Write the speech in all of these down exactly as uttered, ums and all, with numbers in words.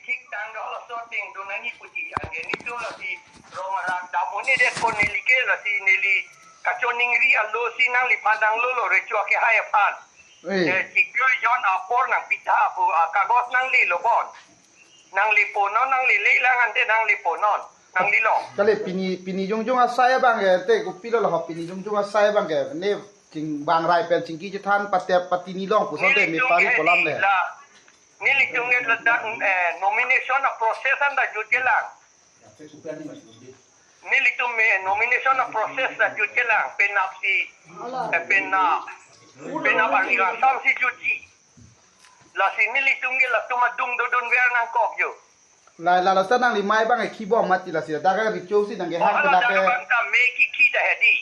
Tik tang do laso ateng do nangji puji, anke nelitum lasi rong arat dam un-edet pon neli ke, lasi neli kachoningri alo si nangliphan nanglo lo recho akehai aphan. Eh. Eh, chiklo jon apor nangpitha pu, ah, kagos nanglelo bon. Nanglepo non, nanglele lang ante nanglepo non. Nanglelo. Kali pini, pini jongjong asai abang ke, te kopilo lo pini jongjong asai abang ke, ne ching bang rai pen chingki chethan pate pati ni long puson te me pari kolam le. La, nelitum ke ladak, eh, nomination a-process anta jutje lang. Nelitum, eh, nomination a-process ta jutje lang, penap si, eh, penap, penap arni asam si jutji. Lasi nelitum ke latum adung dodun ver nangkok jo. La, la, lasi nangli mei abang ke khibom mati lasi, dak ke recho si nangkehang. Oh, hala penap dak ke abang ta mei kikhi ta hedi.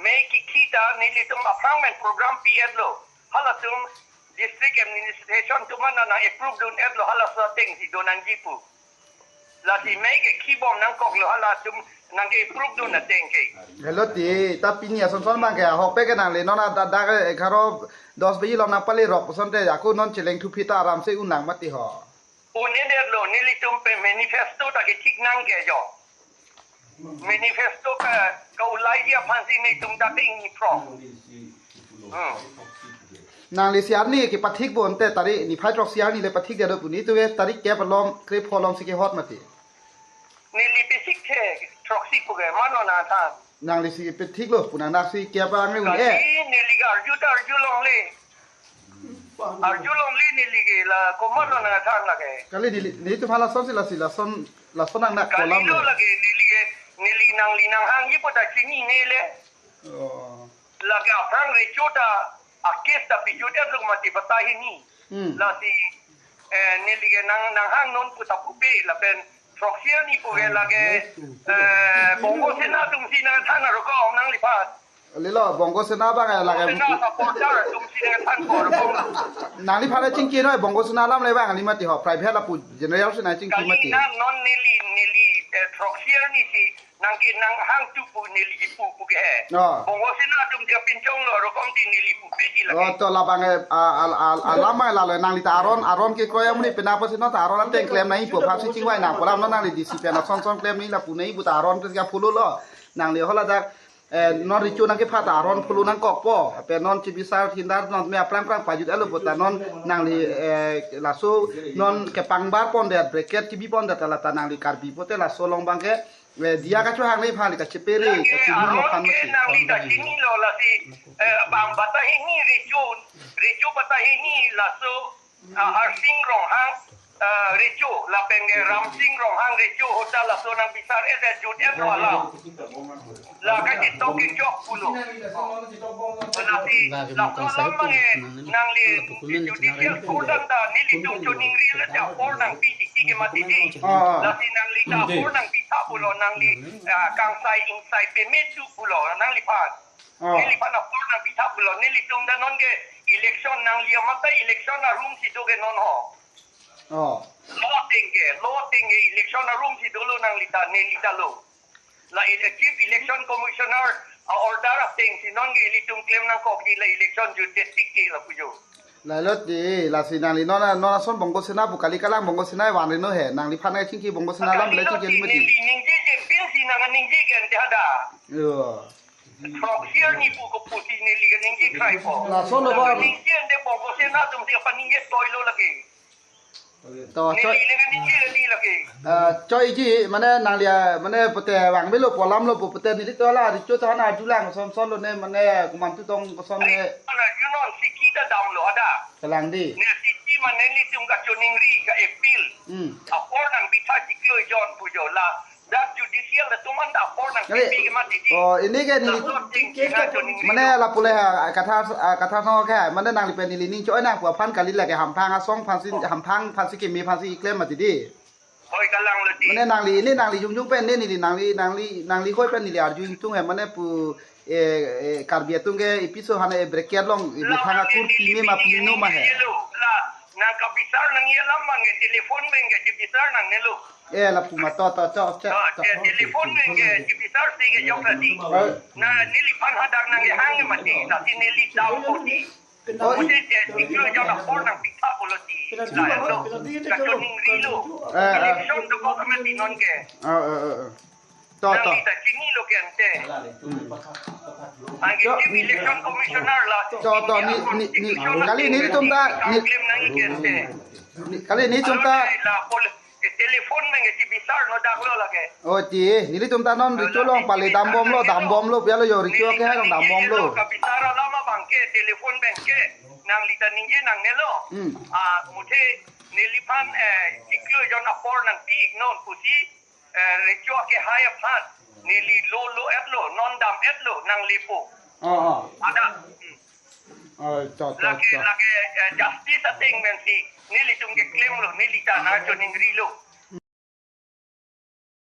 Mei kikhi ta nelitum aphrang pen program pi-etlo. Halatum district administration atum an nang-approve dun-etlo, halaso ateng si do nangji pu. Lasi mei ke khibom nangkoklo, halatum nangke-approve dun ateng ke. Helo ti, ta pini ason son abang ke, ahokpet ke nangli non ada dak ke egharo dos baji along nangpalerok puson te, ako non cheleng thuphi ta aram si un lang mati ho. Un-edetlo, nelitum pen manifesto ta kethik nang ke jo. Manifesto ka, ka-ulaiji aphan si nelitum dak ke ingni phrong. Hmm. Nangli si arni kepathik bo ante tarik niphai throksi arni le pathik dia do pu, netum ke tarik kep along, krepho along si kehot mati. Neli pithik the, throksi pu ke, mano nangthan. Nangli si pithiklo pu nang, nang si kep angre un-e. Kali neli ke arju ta arju longle. Arju longle neli ke, la komat lo nangthan lake. Kali neli, nelitum hala son si lasi lason, lason nang nak kolam lo lake, neli ke, neli nangli nanghangji pu ta chinine le. Oh. Lake aphrang recho ta, a-case ta pijut-etlo mati batai hini. Hmm. Lasi, eh, neli ke nang, nanghang non pu ta pupe lapen throksi arni pu ke lake, eh, Bongo Sena atum si nangthan arokom nangliphan. Lelo, Bongo Sena abang ke lake. Bongo Sena supporter atum si nangthan ko arokom. Nangliphan chingki noi, Bongo Sena alam le abang kali mati ho, private lapu general si nangchingki mati. Kali na non neli, neli, eh, throksi arni si nangke nanghang tu pu neli pu pu ke he. Oh. Bongo Sena atum dia pinchonglo arokom ti neli pupe ti lake. Oh, to labang, eh, a, a, a, alam abang lalo, nangli ta aron, aron kekroi amonit penap pusi non ta aron ateng klem nangji pu aphan si chingvai nang pu alam non nangli D C pen ason son klem nangji lapu nangji pu ta aron pen ka follow lo. Nangli hala dak, eh, non recho nangkepha ta aron follow nangkokpo. Ape non chibisar thindar non me aphrang phrang pajut-etlo pu ta non nangli, eh, laso non kepangbar pondet, bracket kebi pondet ta la ta nangli Karbi pute laso along abang ke, eh, diya kachohang nangji aphan, kachepere, lake kachini aron aphan ke masi. Nangli ta chinilo lasi, eh, bang batai hini recho, recho batai hini laso, ah, Harsing Ronghang, ah, recho, lapen ke Ramsing Ronghang recho, hota laso nangpisar-et, eh, jut-etlo hala. La kachetok kechok pulo. Lasi, laso alam abang ke, nangli judicial court anta nelitum choningri le ta apor nangpi titi ke mati di. Ah. Lasi nangli ta apor nangpitha pulo, nangli, ah, kangsai ingsai peme tu pulo nangliphan. Ah. Neliphan apor nangpitha pulo, nelitum ta non ke election nangli amat ta election arum si do ke non ho. Oh. Law ateng ke, law ateng ke election arum si dolo nangli ta, neli ta lo. La ele-, Chief Election Commissioner a-order ateng si non ke ilitum klem nangkok di la election jutje tik ke lapu jo. Lalo ti, lasi nangli non, non ason Bongo Sena pu kali, kalang Bongo Sena vanri no he, nangliphan chingki Bongo Sena alam le chingki kali mati. Neli ningjeje pinsi nang ningje ke ante hadak. Yo. Throksi arni pu ko pusi neli ke ningje kraipo. Lason lo ba. Ningje ante Bongo Sena atum si apa ningje toilo lake. To, neli choi. Neli le ningje kali lake. Ah, choiji, mane nangli, ah, mane pute vangvelo pu alam lo pu pute neli to la recho ta hana arjulang son son lo ne, mane komantu tong koson ne. Ai, mana junon siki ta damlo hadak. Kalang di. Ne siki mane nelitum kachoningri ka-appeal. Hmm. Apor nangpitha chiklo jon pu jo la. Dak judicial atum anta apor nang pipi ke mati di. Oh, ini ke neli. Laso ateng ke nang choningri mane lo. Lapu le ha, Kathar, ah, Kathar song ke, mane nangli pen neli ning choi nang pu aphan kali lake, hamphang asong aphansi, hamphang aphansi keme aphansi klem mati di. Hoi, kalang lo di. Mane nangli, ini nangli jongjong pen ne neli nangli, nangli, nangli hoi pen neli arju ingtung he, mane pu, eh, eh, Karbi atum ke episode hana e bracket along, e bethang akur pime ma pino ma he. La, nang kabisar nangji alam abang ke telephone abang ke chibisar nangnelo. Eh, lapu ma to, to, to, to, to. Telephone abang ke chibisar si ke jok tadi. Eh. Na neliphan hadak nangkehang mati, lasi neli ta pu di. Oh, i- Mate je chiklo jon apor nangpitha pulo ti. Penalty La lo, lo. Penalty ke La cholo. Choningri lo. Eh, eh. Election dokok amat ti non ke. Eh, eh, eh, eh. To, to. Nangli ta chinilo ke ante. Anke Jo- Chief Election Commissioner la. Jo, to, ni, ni, ni, Commissioner kali nelitum ta, ni, claim nangji ke ante. Ni, kali nelitum ta. Alo la pol-, eh, telephone pen ke chibisar no dak lo lake. Oh, ti, nelitum ta non recho along pale dambomlo, dambomlo, pialo jo recho ke hai dambomlo. Kabisar alam abang ke telephone pen ke nangli ta ningje nangnelo. Hmm. Ah, mate neliphan, eh, chiklo jon apor nangpi-ik non pusi, eh, recho ke hai aphan neli lo lo-etlo, non dam-etlo, nanglepo. Oh, oh. Ada. Hmm. Oh, to, to, Lake, to. Lake, eh, justice ateng pensi nelitum ke claim lo, neli ta nangchoningrilo.